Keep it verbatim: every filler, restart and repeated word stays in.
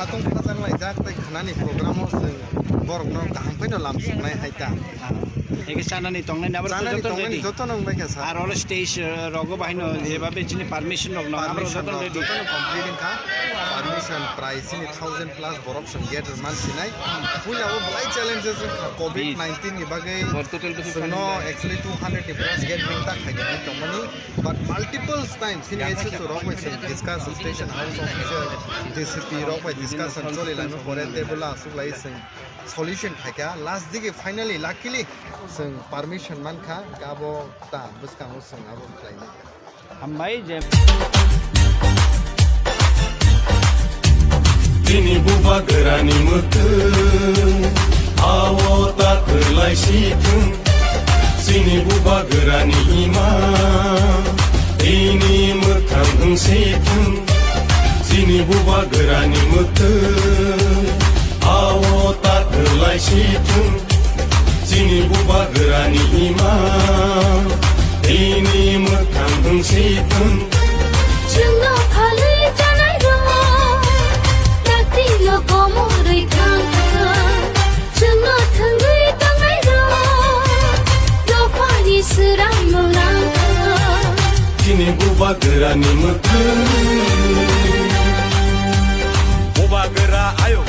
Atong khajak lai jak tei khnani program o chwng borok no kaham khe no lam suknai hai ta. Eke chanani tongnai nabo Chanani joto tongnani ready. Joto no wngbai kha sir. Ar oro stage, uh, rogo bahino jeba be chini permission rok no aro Permission joto rok ready. Joto no complete wngkha. Permission price chini thousand plus borok chwng get man sinai. Puila o belai challenges wngkha covid nineteen ni bagwi. Bor total bisi chwng no actually two hundred ni plus get wngta khaidi tongmani. But multiple times, chini S S O rok bai chwng discuss, station house officer, D C P rok bai discussion choli laima pore table aswk lai chwng solution khaikha. Last digi finally luckily chwng permission mankha, abo ta bwskango chwng abo khlainai. Hambai je. Bini bubagrani mwtwng, ao ta kwlai si thwng. Chini bubagrani ima, bini mwkhang wng si thwng. Chini bubagrani mwtwng, ao ta kwlai si thwng. Chini bubagrani ima, bini mwkhang wng si thwng. Chwngno phalwi chanairok, dakti no komorwi thang thang. Chwngno thwngwi tongnairok, dophani swrangno nang thang. Chini bubagrani mwtwng. Bubagra ayuk